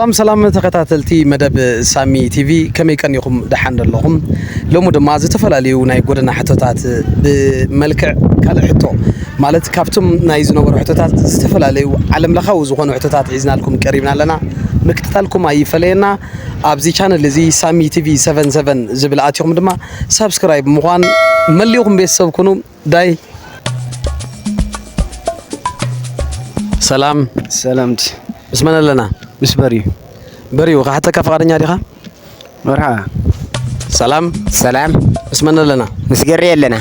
ሰላም ሰላም ተኸታተልቲ መደብ ሳሚ ቲቪ፣ ከመይ ቀኒኹም? ደሓን ዶ ኣለኹም? ሎሚ ድማ ዝተፈላለዩ ናይ ጎደና ሕቶታት ብመልክዕ ካልእ ሕቶ፣ ማለት ካብቶም ናይ ዝነበሩ ሕቶታት ዝተፈላለዩ ዓለም ለኻዊ ዝኾኑ ሕቶታት ሒዝናልኩም ቀሪብና ኣለና። ምክትታልኩም ኣይፈለየና። ኣብዚ ቻነል እዚ ሳሚ ቲቪ ሰቨን ሰቨን ዝብል ኣቲኹም ድማ ሳብስክራይብ ምዃን መሊኹም ቤተሰብ ኩኑ። ዳይ ሰላም። ሰላም ዲ። ምስ መን ኣለና? ምስ በርዩ። በርዩ፣ ክሓተካ ፍቓደኛ ዲኻ? መርሓ። ሰላም። ሰላም። ምስ መን ኣለና? ምስ ገሬ ኣለና።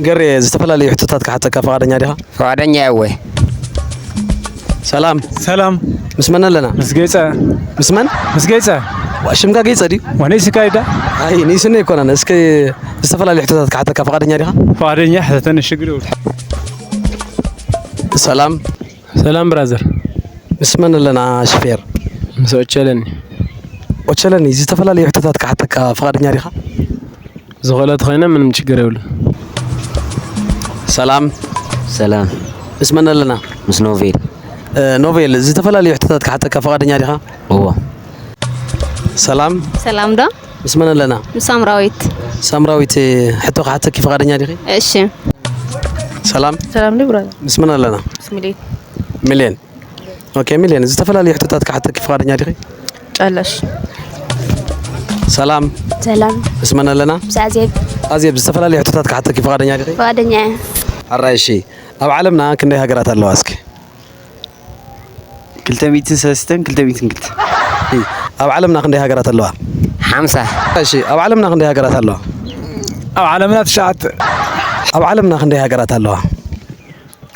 ገሬ፣ ዝተፈላለዩ ሕቶታት ክሓተካ ፍቓደኛ ዲኻ? ፍቓደኛ እየ። ሰላም። ሰላም። ምስ መን ኣለና? ምስ ጌጸ። ምስ መን? ምስ ጌጸ። ዋ፣ ሽምካ ጌጸ ድዩ? ወነይ ስካይዳ። ኣይ፣ ንይስነ ኣይኮነን። እስኪ ዝተፈላለዩ ሕቶታት ክሓተካ ፍቓደኛ ዲኻ? ፍቓደኛ፣ ሕተተኒ፣ ሽግር የብሉ። ሰላም። ሰላም ብራዘር። ምስ መን ኣለና ሽፌር? ምስ ኦቸለኒ። ኦቸለኒ፣ ዝተፈላለዩ ሕቶታት ክሓተካ ፍቓደኛ ዲኻ? ዝኽእለት ኮይነ ምንም ችግር የብሉን። ሰላም። ሰላም። ምስ መን ኣለና? ምስ ኖቬል። እ፣ ኖቬል፣ ዝተፈላለዩ ሕቶታት ክሓተካ ፍቓደኛ ዲኻ? እዎ። ሰላም። ሰላም ዶ? ምስ መን ኣለና? ምስ ሳምራዊት። ሳምራዊት፣ ሕቶ ክሓተኪ ፍቓደኛ ዲኺ? እሺ። ሰላም። ሰላም ዲ ብራዘር። ምስ መን ኣለና? ምስ ሚሊዮን። ሚሊዮን። ኦኬ ሚሊዮን፣ ዝተፈላለዩ ሕቶታት ክሓተኪ ፍቓደኛ ዲኺ? ጨለሽ። ሰላም። ሰላም። ምስ መን ኣለና? ምስ ኣዜብ። ኣዜብ፣ ዝተፈላለዩ ሕቶታት ክሓተኪ ፍቓደኛ ዲኺ? ፍቓደኛ እየ። ኣራይ፣ እሺ። ኣብ ዓለምና ክንደይ ሃገራት ኣለዋ እስኪ? ክልተ ሚእትን ሰለስተን፣ ክልተ ሚእትን ክልተ። ኣብ ዓለምና ክንደይ ሃገራት ኣለዋ? ሓምሳ። እሺ፣ ኣብ ዓለምና ክንደይ ሃገራት ኣለዋ? ኣብ ዓለምና ትሽዓተ። ኣብ ዓለምና ክንደይ ሃገራት ኣለዋ?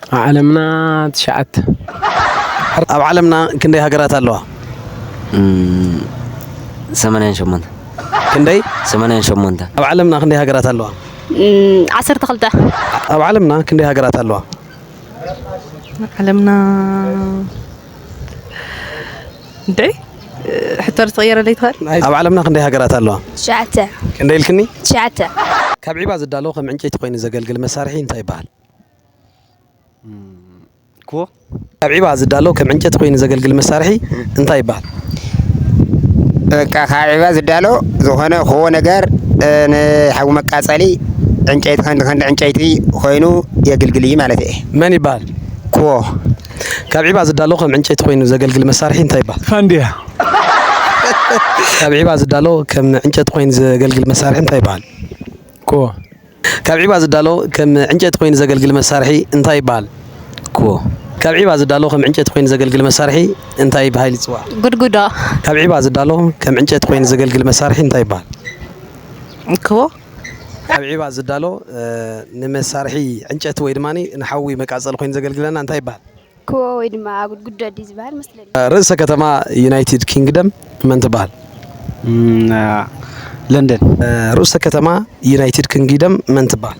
ኣብ ዓለምና ትሽዓተ። ኣብ ዓለምና ክንደይ ሃገራት ኣለዋ? እም፣ ሰማንያን ሸሞንተ። ክንደይ? ሰማንያን ሸሞንተ። ኣብ ዓለምና ክንደይ ሃገራት ኣለዋ? እም፣ ዓሰርተ ክልተ። ኣብ ዓለምና ክንደይ ሃገራት ኣለዋ? ዓለምና እንዴ? ሕቶ ትቕየረለይ ትኽእል? ኣብ ዓለምና ክንደይ ሃገራት ኣለዋ? ትሽዓተ። ክንደይ ኢልክኒ? ትሽዓተ። ካብ ዒባ ዝዳሎ ከም ዕንጨይቲ ኮይኑ ዘገልግል መሳርሒ እንታይ ይበሃል? እም፣ ኩቦ። ካብ ዒባ ዝዳሎ ከም ዕንጨይቲ ኮይኑ ዘገልግል መሳርሒ እንታይ ይበሃል? በቃ ካብ ዒባ ዝዳሎ ዝኾነ ኩቦ ነገር፣ እ፣ ንሓዊ መቃጸሊ ዕንጨይቲ፣ ከንዲ ከንዲ ዕንጨይቲ ኮይኑ የግልግል እዩ ማለት እየ። መን ይበሃል? ኩቦ። ካብ ዒባ ዝዳሎ ከም ዕንጨይቲ ኮይኑ ዘገልግል መሳርሒ እንታይ ይበሃል? ፋንድያ። ካብ ዒባ ዝዳሎ ከም ዕንጨይቲ ኮይኑ ዘገልግል መሳርሒ እንታይ ይበሃል? ኩቦ። ካብ ዒባ ዝዳሎ ከም ዕንጨይቲ ኮይኑ ዘገልግል መሳርሒ እንታይ ይበሃል? ኩቦ። ካብ ዒባ ዝዳሎ ከም ዕንጨይቲ ኮይኑ ዘገልግል መሳርሒ እንታይ ይበሃል ይጽዋዕ? ጉድጉዶ። ካብ ዒባ ዝዳሎ ከም ዕንጨይቲ ኮይኑ ዘገልግል መሳርሒ እንታይ ይበሃል? ኩቦ። ካብ ዒባ ዝዳሎ፣ እ፣ ንመሳርሒ ዕንጨይቲ ወይ ድማ ንሓዊ መቃጸሊ ኮይኑ ዘገልግለና እንታይ ይበሃል? ኩቦ ወይ ድማ ጉድጉዶ ድዩ ዝበሃል መስለኒ። ርእሰ ከተማ ዩናይትድ ኪንግደም መን ትበሃል? እም፣ ለንደን። ርእሰ ከተማ ዩናይትድ ኪንግደም መን ትበሃል?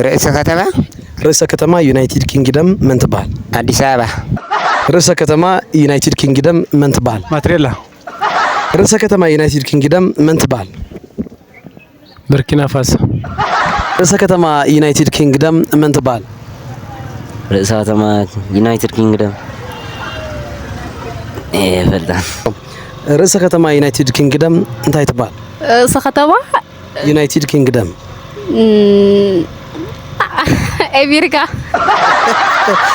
ርእሰ ከተማ? ርእሰ ከተማ ዩናይትድ ኪንግደም መን ትበሃል? ኣዲስ ኣበባ። ርእሰ ከተማ ዩናይትድ ኪንግደም መን ትበሃል? ማትሬላ። ርእሰ ከተማ ዩናይትድ ኪንግደም መን ትበሃል? በርኪና ፋሶ። ርእሰ ከተማ ዩናይትድ ኪንግደም መን ትበሃል? ርእሰ ከተማ ዩናይትድ ኪንግደም፣ እ፣ ፈልጣ። ርእሰ ከተማ ዩናይትድ ኪንግደም እንታይ ትበሃል? ርእሰ ከተማ ዩናይትድ ኪንግደም። እም፣ ኣሜሪካ።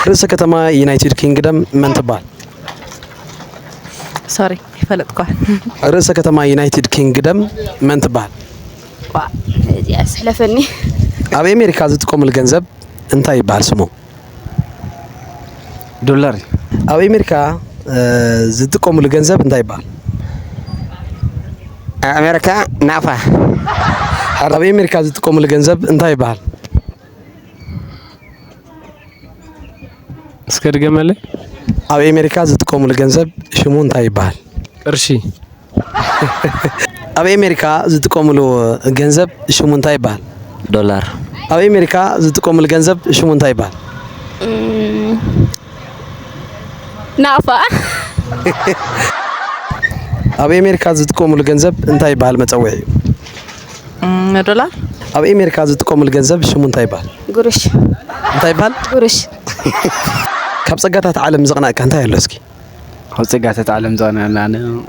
ርእሰ ከተማ ዩናይትድ ኪንግደም መን ትበሃል? ሶሪ፣ ይፈለጥኳ። ርእሰ ከተማ ዩናይትድ ኪንግደም መን ትበሃል? ዋ፣ እዚኣ ስሕለፈኒ። ኣብ ኣሜሪካ ዝጥቀሙሉ ገንዘብ እንታይ ይበሃል ስሙ? ዶላር። ኣብ ኣሜሪካ፣ እ፣ ዝጥቀሙሉ ገንዘብ እንታይ ይበሃል? ኣብ ኣሜሪካ ናፋ። ኣብ ኣሜሪካ ዝጥቀሙሉ ገንዘብ እንታይ ይበሃል? እስከ ድገመለይ። ኣብ ኣሜሪካ ዝጥቀሙሉ ገንዘብ ሽሙ እንታይ ይበሃል? ቅርሺ። ኣብ ኣሜሪካ ዝጥቀሙሉ ገንዘብ ሽሙ እንታይ ይበሃል? ዶላር። ኣብ ኣሜሪካ ዝጥቀሙሉ ገንዘብ ሽሙ እንታይ ይበሃል? እም፣ ናፋ። ኣብ ኣሜሪካ ዝጥቀሙሉ ገንዘብ እንታይ ይበሃል መጸውዒ? እም፣ ዶላር። ኣብ ኣሜሪካ ዝጥቀሙሉ ገንዘብ ሽሙ እንታይ ይበሃል? ጉርሽ። እንታይ ይበሃል? ጉርሽ። ካብ ጸጋታት ዓለም ዘቕናእካ እንታይ ኣሎ እስኪ? ካብ ጸጋታት ዓለም ዘቕነዐና ን-፣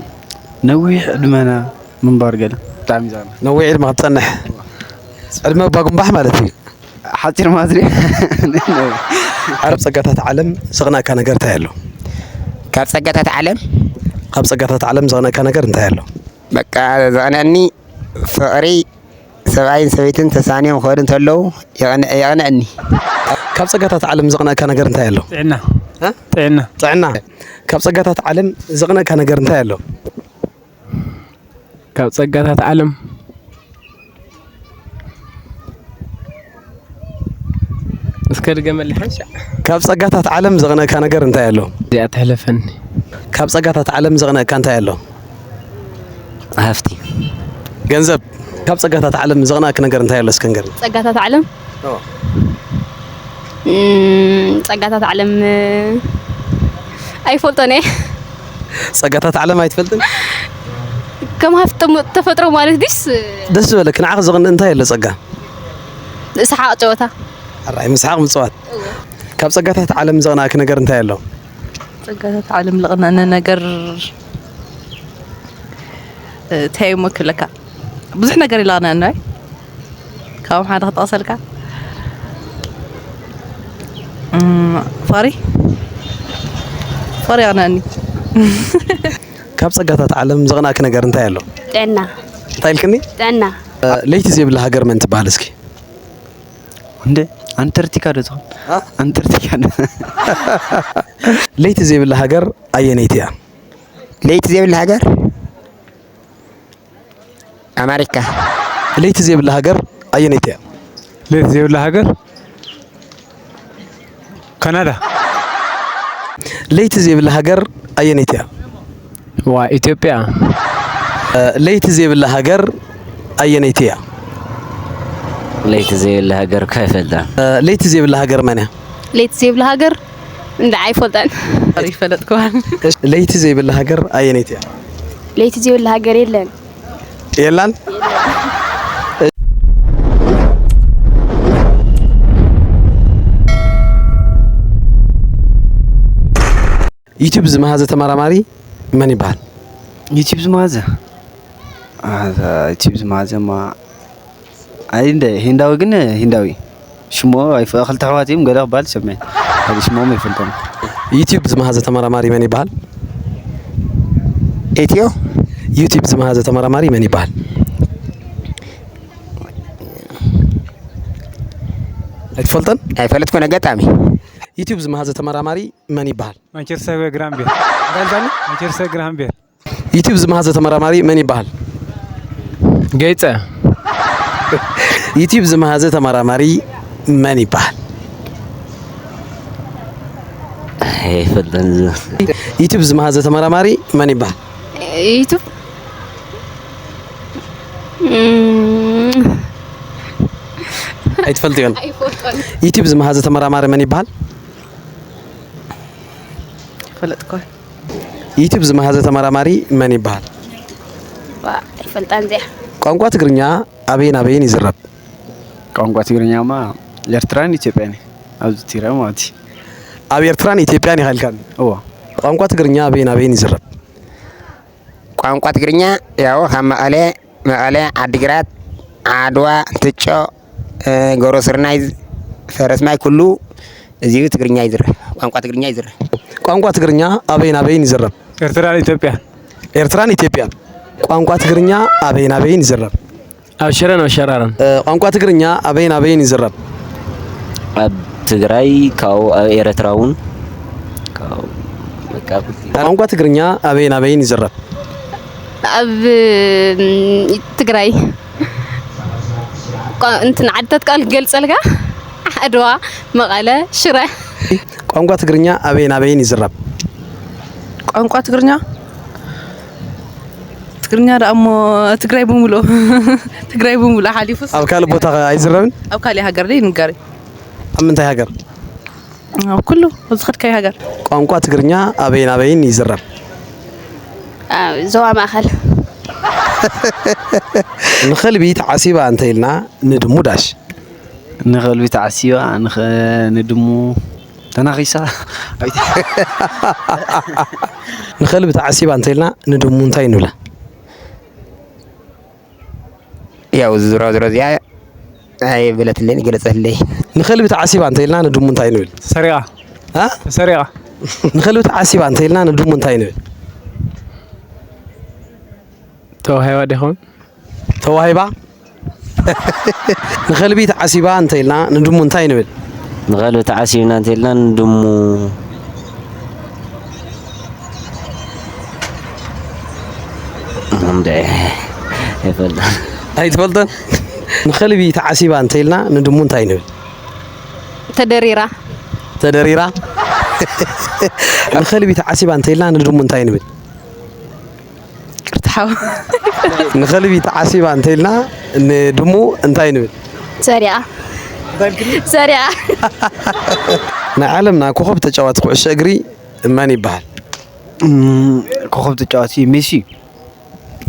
ነዊሕ ዕድመና ምንባር ገለ ብጣዕሚ ዘቕንዕ። ነዊሕ ዕድመ ክትጸንሕ። ዕድመ ባጉምባሕ ማለት እዩ። ሓጺር ማዝሪ። ካብ ጸጋታት ዓለም ዘቕነዐካ ነገር እንታይ ኣሎ? ካብ ጸጋታት ዓለም? ካብ ጸጋታት ዓለም ዘቕነዐካ ነገር እንታይ ኣሎ? በቃ ዘቕነዐኒ ፍቕሪ፣ ሰብኣይን ሰበይትን ተሳንዮም ክኸዱ እንተለዉ የቕን-፣ የቕንዕኒ። ካብ ጸጋታት ዓለም ዘቕነዐካ ነገር እንታይ ኣሎ? ጥዕና። እ? ጥዕና። ጥዕና። ካብ ጸጋታት ዓለም ዘቕነዐካ ነገር እንታይ ኣሎ? ካብ ጸጋታት ዓለም እስከ ድገመለይ ሓንሻዕ። ካብ ጸጋታት ዓለም ዘቕነዐካ ነገር እንታይ ኣሎ? እዚኣ ትሕለፈኒ። ካብ ጸጋታት ዓለም ዘቕነዐካ እንታይ ኣሎ? ሃፍቲ። ገንዘብ። ካብ ጸጋታት ዓለም ዘቕነዐኪ ነገር እንታይ ኣሎ እስከ ንገርኒ? ጸጋታት ዓለም? እዎ። እም፣ ጸጋታት ዓለም፣ እ፣ ኣይፈልጦን እየ። ጸጋታት ዓለም ኣይትፈልጥን? ከም ሃፍቲ ተሞ-፣ ተፈጥሮ ማለት ድስ? ደስ ዝበለኪ ንዓኺ ዘቕንእ እንታይ ኣሎ ጸጋ? ሰሓቕ ጨወታ። ሕራይ ምስሓቕ ምጽዋት። እወ። ካብ ጸጋታት ዓለም ዘቕነዐኪ ነገር እንታይ ኣሎ? ጸጋታት ዓለም ዘቕነዐኒ ነገር፣ እ፣ እንታይ እሞ ክብለካ? ብዙሕ ነገር እዩ ዘቕነዐኒ። ካብ ሓደ ክጠቕሰልካ? እም፣ ፍቕሪ። ፍቕሪ የቕንዐኒ። ካብ ጸጋታት ዓለም ዘቕነዐኪ ነገር እንታይ ኣሎ? ጥዕና። እንታይ ኢልክኒ? ጥዕና። እ፣ ለይቲ ዘይብላ ሃገር መን ትበሃል እስኪ? እንደ ኣንተርክቲካ ዶ ትኾን? አ? ኣንተርክቲካ ዶ? ለይቲ ዘይብላ ሃገር ኣየነይቲ እያ? ለይቲ ዘይብላ ሃገር ኣማሪካ። ለይቲ ዘይብላ ሃገር ኣየነይቲ እያ? ለይቲ ዘይብላ ሃገር ካናዳ። ለይቲ ዘይብላ ሃገር ኣየነይቲ እያ? ዋ፣ ኢትዮጵያ። እ፣ ለይቲ ዘይብላ ሃገር ኣየነይቲ እያ? ለይቲ ዘይብላ ሃገር እኮ ኣይፈልጣን። እ፣ ለይቲ ዘይብላ ሃገር መን እያ? ለይቲ ዘይብላ ሃገር እንዳ ኣይፈልጣን። ኣይፈለጥኩዋን። እሺ፣ ለይቲ ዘይብላ ሃገር ኣየነይቲ እያ? ለይቲ ዘይብላ ሃገር የለን። የላን? ዩቲዩብ ዝመሃዘ ተመራማሪ መን ይበሃል? ዩቲዩብ ዝመሃዘ? አ፣ ዩቲዩብ ዝመሃዘ እማ፣ ኣይ፣ እንደ ሂንዳዊ ግን ሂንዳዊ። ሽሞ ኣይፈ-፣ ክልተ ኣሕዋት እዮም፣ ገለ ክበሃል ይሰምዕ። ሕዚ ሽሞም ኣይፈልጦም። ዩቲዩብ ዝመሃዘ ተመራማሪ መን ይበሃል? ኢትዮ? ዩቲዩብ ዝመሃዘ ተመራማሪ መን ይበሃል? ኣይትፈልጦን? ኣይፈለጥኩን ኣጋጣሚ። ዩቲዩብ ዝመሃዘ ተመራማሪ መን ይበሃል? ማንቸስተር ወይ ግራምቤል? እንታይ ኢልካኒ? ማንቸስተር ግራምቤል። ዩቲዩብ ዝመሃዘ ተመራማሪ መን ይበሃል? ገይጸ። ዩቲዩብ ዝመሃዘ ተመራማሪ መን ይበሃል? ኣይፈልጥን። ዩቲዩብ ዝመሃዘ ተመራማሪ መን ይበሃል? ዩቱብ፣ እም፣ ኣይትፈልጥዮን? ኣይፈልጦን። ዩቲዩብ ዝመሃዘ ተመራማሪ መን ይበሃል? ይፈለጥኮ። ዩቲዩብ ዝመሃዘ ተመራማሪ መን ይበሃል? ዋ፣ ኣይፈልጣን እዚኣ። ቋንቋ ትግርኛ ኣበይን ኣበይን ይዝረብ? ቋንቋ ትግርኛማ ኤርትራን ኢትዮጵያን እዩ። ኣብዚ ትግራይ ማለት እዩ። ኣብ ኤርትራን ኢትዮጵያን ኢኻ ኢልካኒ። እዎ። ቋንቋ ትግርኛ ኣበይን ኣበይን ይዝረብ? ቋንቋ ትግርኛ ያው ካብ መቐለ፣ መቐለ፣ ዓዲግራት፣ ዓድዋ፣ እንትጮ፣ እ፣ ጎሮ ስርናይ፣ ፈረስማይ ኩሉ እዚኡ ትግርኛ ይዝረብ። ቋንቋ ትግርኛ ይዝረብ። ቋንቋ ትግርኛ ኣበይን ኣበይን ይዝረብ? ኤርትራን ኢትዮጵያን። ኤርትራን ኢትዮጵያን። ቋንቋ ትግርኛ ኣበይን ኣበይን ይዝረብ? ኣብ ሽረን ኣብ ሸራሮን። እ፣ ቋንቋ ትግርኛ ኣበይን ኣበይን ይዝረብ? ኣብ ትግራይ፣ ካብኡ ኣብ ኤረትራ እውን፣ ካብኡ በቃ ኣብ ቋንቋ ትግርኛ ኣበይን ኣበይን ይዝረብ? ኣብ፣ እም፣ ትግራይ። ቋ-፣ እንትን ዓድታት ቃል ክገልጸልካ፣ ዓድዋ፣ መቐለ፣ ሽረ። ቋንቋ ትግርኛ ኣበይን ኣበይን ይዝረብ? ቋንቋ ትግርኛ? ትግርኛ ደኣ እሞ ትግራይ ብምሉኡ፣ ትግራይ ብምሉኡ ሓሊፉስ ኣብ ካልእ ቦታ ከ ኣይዝረብን? ኣብ ካልእ ሃገር ደይ ይንገር። ኣብ ምንታይ ሃገር? ኣብ ኩሉ፣ ኣብ ዝኸድካዮ ሃገር። ቋንቋ ትግርኛ ኣበይን ኣበይን ይዝረብ? ኣብ ዞባ ማእኸል። ንኸልቢ ተዓሲባ እንተ ኢልና ንድሙ ዳሽ። ንኸልቢ ተዓሲባ፣ ንኸ-፣ ንድሙ ተናኺሳ። ንኸልቢ ተዓሲባ እንተኢልና ንድሙ እንታይ ንብላ? ያው ዝሮ ዝሮ እዚኣ ኣይበለትለይን፣ ገለጸትለይ። ንኸልቢ ተዓሲባ እንተኢልና ንድሙ እንታይ ንብል? ሰሪቓ እ? ሰሪቓ ንኸልቢ ተዓሲባ እንተኢልና ንድሙ እንታይ ንብል? ተዋሂባ ዲኹም? ተዋሂባ? ንኸልቢ ተዓሲባ እንተኢልና ንድሙ እንታይ ንብል? ንኸልቢ ተዓሲብና እንተኢልና ንድሙ እንደ ይፈልጣ ኣይትፈልጠን? ንኸልቢ ተዓሲባ እንተኢልና ንድሙ እንታይ ንብል? ተደሪራ ተደሪራ? ንኸልቢ ተዓሲባ እንተኢልና ንድሙ እንታይ ንብል? ቅርትሓው ንኸልቢ ተዓሲባ እንተኢልና ንድሙ እንታይ ንብል? ሰሪዓ ሰሪዓ ናይ ዓለምና ኮኸብ ተጫዋቲ ኩዕሾ እግሪ መን ይበሃል? ኮኸብ ተጫዋቲ ሜሲ እዩ።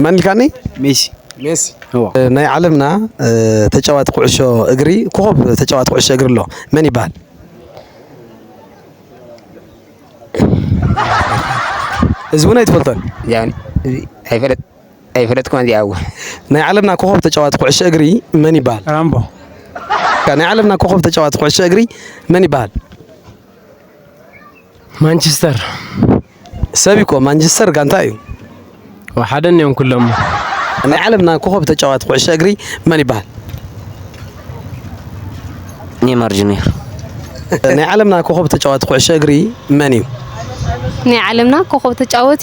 መን ኢልካኒ? ሜሲ ሜሲ። እዋ። ናይ ዓለምና እ፣ ተጫዋቲ ኩዕሾ እግሪ ኮኸብ ተጫዋቲ ኩዕሾ እግሪ ኣሎ መን ይበሃል? እዚ እውን ኣይትፈልጦን? ያው እዚ ኣይፈለጥ ኣይፈለጥኩን እዚኣ እወ። ናይ ዓለምና ኮኸብ ተጫዋቲ ኩዕሾ እግሪ መን ይበሃል? ራምቦ ናይ ዓለምና ኮኸብ ተጫዋቲ ኩዕሾ እግሪ መን ይበሃል? ማንቸስተር ሰብ እኮ ማንቸስተር ጋንታ እዩ። ሓደ እዮም ኩሎም። ናይ ዓለምና ኮኸብ ተጫዋቲ ኩዕሾ እግሪ መን ይበሃል? ኔማር ጁኒየር ናይ ዓለምና ኮኸብ ተጫዋቲ ኩዕሾ እግሪ መን እዩ? ናይ ዓለምና ኮኸብ ተጫወቲ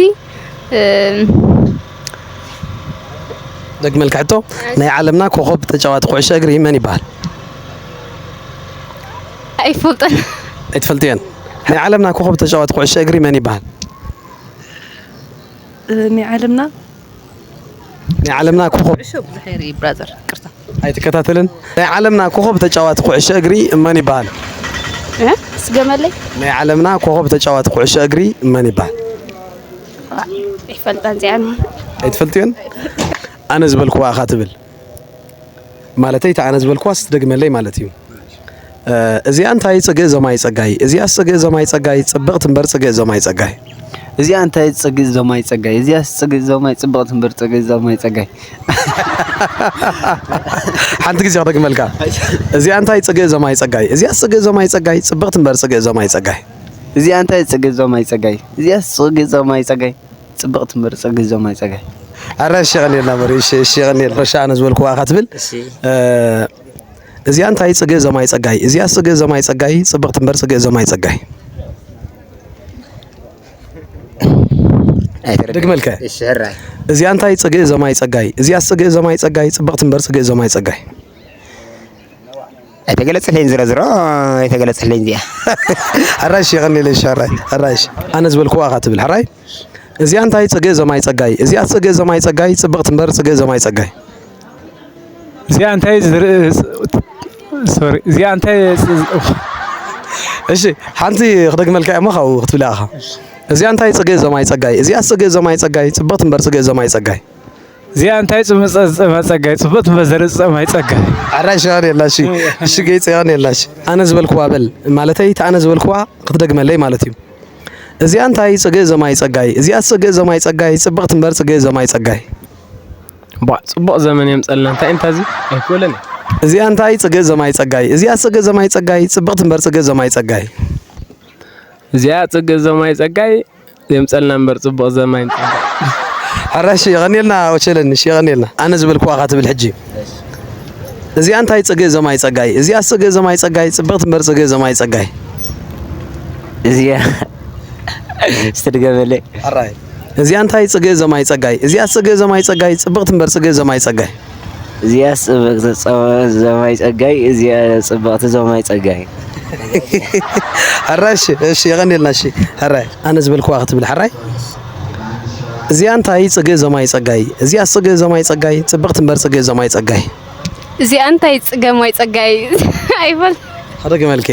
እም፣ ደግመልካ ሕቶ፣ ናይ ዓለምና ኮኸብ ተጫዋቲ ኩዕሾ እግሪ መን ይበሃል? ኣይፈልጠን ኣይትፈልጥዮን? ናይ ዓለምና ኮኸብ ተጫዋቲ ኩዕሾ እግሪ መን ይበሃል? ናይ ዓለምና ናይ ዓለምና ኮኸብ ኩዕሾ ብዙሕ የርኢ ብራዘር፣ ቅርታ። ኣይትከታተልን? ናይ ዓለምና ኮኸብ ተጫዋቲ ኩዕሾ እግሪ መን ይበሃል? ስገመለይ ናይ ዓለምና ኮኸብ ተጫዋቲ ኩዕሾ እግሪ መን ይበሃል? ይፈልጣ እዚኣን ኣይትፈልጥዮን? ኣነ ዝበልኩዋ ኢኻ ትብል። ማለተይ፣ እቲ ኣነ ዝበልኩዋስ ትደግመለይ ማለት እዩ። እ፣ እዚኣ እንታይ ጽግእ ዘማይ ጸጋይ፣ እዚኣ ጽግእ ዘማይ ጸጋይ፣ ጽብቕቲ እምበር ጽግእ ዘማይ ጸጋይ። እዚኣ እንታይ ጽግእ ዘማይ ጸጋይ፣ እዚኣ ጽግእ ዘማይ ጽብቕቲ እምበር ጽግእ ዘማይ ጸጋይ። ሓንቲ ግዜ ክደግመልካ። እዚኣ እንታይ ጽግእ ዘማይ ጸጋይ፣ እዚኣ ጽግእ ዘማይ ጸጋይ፣ ጽብቕቲ እምበር ጽግእ ዘማይ ጸጋይ። እዚኣ እንታይ ጽግእ ዘማይ ጸጋይ፣ እዚኣ ጽግእ ዘማይ ጸጋይ፣ ጽብቕቲ እምበር ጽግእ ዘማይ ጸጋይ። ኣረ እሺ፣ የቐንየልና በሪ፣ እሺ፣ እሺ፣ የቐንየልና። እሺ፣ ኣነ ዝበልኩዋ ኢኻ ትብል። እ፣ እዚኣ እንታይ ጽግእ ዘማይ ጸጋይ፣ እዚኣ ጽግእ ዘማይ ጸጋይ፣ ጽብቕቲ እምበር ጽግእ ዘማይ ጸጋይ። ኣይተረድእ። ደግመልከ? እሺ፣ ሕራይ። እዚኣ እንታይ ጽግእ ዘማይ ጸጋይ፣ እዚኣ ጽግእ ዘማይ ጸጋይ፣ ጽብቕቲ እምበር ጽግእ ዘማይ ጸጋይ። ኣይተገለጸለይን፣ ዝሮ ዝሮ ኣይተገለጸለይን እዚኣ። ሕራይ እሺ፣ የቐንየለይ እሺ፣ ሕራይ፣ ሕራይ እሺ። ኣነ ዝበልኩዋ ኢኻ ትብል፣ ሕራይ። እዚኣ እንታይ ጽግእ ዘማይ ጸጋይ፣ እዚኣ ጽግእ ዘማይ ጸጋይ፣ ጽብቕቲ እምበር ጽግእ ዘማይ ጸጋይ። እዚኣ እንታይ ዝርኢ ሶሪ እዚኣ እንታይ እሺ፣ ሓንቲ ክደግመልካ እሞ ካብኡ ክትብላ ኢኻ። እዚኣ እንታይ ጽግእ ዘማይ ጸጋይ፣ እዚኣ ጽግእ ዘማይ ጸጋይ፣ ጽብቕቲ እምበር ጽግእ ዘማይ ጸጋይ። እዚኣ እንታይ ጽምጸ ዝጸማ ጸጋይ ጽብቕቲ እምበር ዘርኢ ዝጸማይ ጸጋይ። ኣራሽ ይኸን የላ እሺ። እሺ፣ ገይጽ ይኸን የላ እሺ። ኣነ ዝበልኩዋ በል ማለተይ፣ እቲ ኣነ ዝበልኩዋ ክትደግመለይ ማለት እዩ። እዚኣ እንታይ ጽግእ ዘማይ ጸጋይ፣ እዚኣ ጽግእ ዘማይ ጸጋይ፣ ጽብቕቲ እምበር ጽግእ ዘማይ ጸጋይ። ቧ ጽቡቕ ዘመን የምጸልና። እንታይ እንታዚ ኣይኮለን። እዚኣ እንታይ ጽግእ ዘማይ ጸጋይ፣ እዚኣ ጽግእ ዘማይ ጸጋይ፣ ጽብቕቲ እምበር ጽግእ ዘማይ ጸጋይ። እዚኣ ጽግእ ዘማይ ጸጋይ የምጸልና እምበር ጽቡቕ ዘማይ ጸጋይ። ሕራሽ የቐንየልና ወቸለኒ፣ እሺ፣ የቐንየልና። ኣነ ዝበልኩዋ ኢኻ ትብል ሕጂ። እዚኣ እንታይ ጽግእ ዘማይ ጸጋይ፣ እዚኣ ጽግእ ዘማይ ጸጋይ፣ ጽብቕቲ እምበር ጽግእ ዘማይ ጸጋይ። እዚኣ ስትድገመለይ ሕራይ። እዚኣ እንታይ ጽግእ ዘማይ ጸጋይ፣ እዚኣ ጽግእ ዘማይ ጸጋይ፣ ጽብቕቲ እምበር ጽግእ ዘማይ ጸጋይ። እዚኣ ጽብቕቲ ጸ- ዘማይ ጸጋይ እዚኣ ጽብቕቲ ዘማይ ጸጋይ። ሕራይ እሺ፣ እሺ፣ የቐንየልና እሺ። ሕራይ። ኣነ ዝበልኩዋ ክትብል ሕራይ። እዚኣ እንታይ ጽግእ ዘማይ ጸጋይ፣ እዚኣ ጽግእ ዘማይ ጸጋይ፣ ጽብቕቲ እምበር ጽግእ ዘማይ ጸጋይ። እዚኣ እንታይ ጽገም ወይ ጸጋይ ኣይበል ሓደ ግመልከ።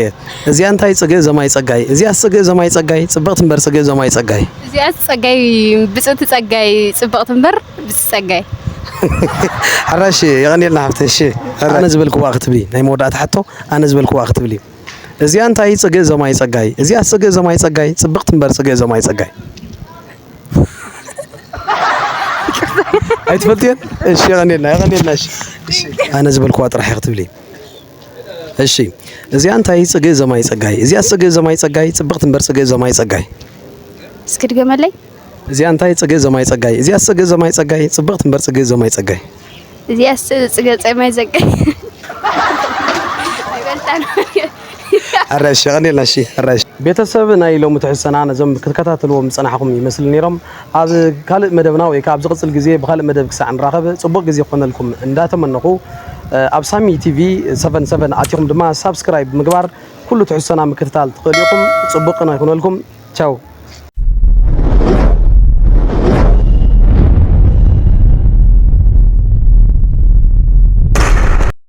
እዚኣ እንታይ ጽግእ ዘማይ ጸጋይ፣ እዚኣ ጽግእ ዘማይ ጸጋይ፣ ጽብቕቲ እምበር ጽግእ ዘማይ ጸጋይ። እዚኣ ጸጋይ ብጽእቲ ጸጋይ ጽብቕቲ እምበር ብጽ ጸጋይ ሕራይ እሺ፣ የቐንየልና ሓፍተ እሺ። ኣነ ዝበልኩዋ ክትብሊ፣ ናይ መወዳእታ ሕቶ፣ ኣነ ዝበልኩዋ ክትብሊ። እዚኣ እንታይ ጽግእ ዘማይ ጸጋይ? እዚኣ ጽግእ ዘማይ ጸጋይ፣ ጽብቕቲ እምበር ጽግእ ዘማይ ጸጋይ። ኣይትፈልጥየን? እሺ፣ የቐኔልና፣ የቐኔልና። እሺ፣ እሺ። ኣነ ዝበልኩዋ ጥራሕ ኢኺ ክትብሊ። እሺ፣ እዚኣ እንታይ ጽግእ ዘማይ ጸጋይ? እዚኣ ጽግእ ዘማይ ጸጋይ፣ ጽብቕቲ እምበር ጽግእ ዘማይ ጸጋይ። እስኪ ድገመለይ። እዚኣ እንታይ ጽግእ ዘማይ ጸጋይ? እዚኣ ጽግእ ዘማይ ጸጋይ፣ ጽብቕቲ እምበር ጽግእ ዘማይ ጸጋይ። እዚኣ ጽግእ ዘማይ ጸጋይ። ኣይበልጣን። ሕራሽ፣ የቐኔልና። እሺ፣ ሕራሽ። ቤተሰብ ናይ ሎሚ ትሕዝቶና ነዞም ክትከታተልዎም ዝጸናሕኩም ይመስሉ ነይሮም። ኣብ ካልእ መደብና ወይ ከኣ ኣብ ዝቕጽል ግዜ ብኻልእ መደብ ክሳዕ ንራኸብ ጽቡቕ ግዜ ክኾነልኩም እንዳተመነኹ፣ ኣብ ሳሚ ቲቪ ሰቨን ሰቨን ኣቲኹም ድማ ሳብስክራይብ ምግባር ኩሉ ትሕዝቶና ምክትታል ትኽእሉ ኢኹም። ጽቡቕ ቅነ ይኹነልኩም። ቻው።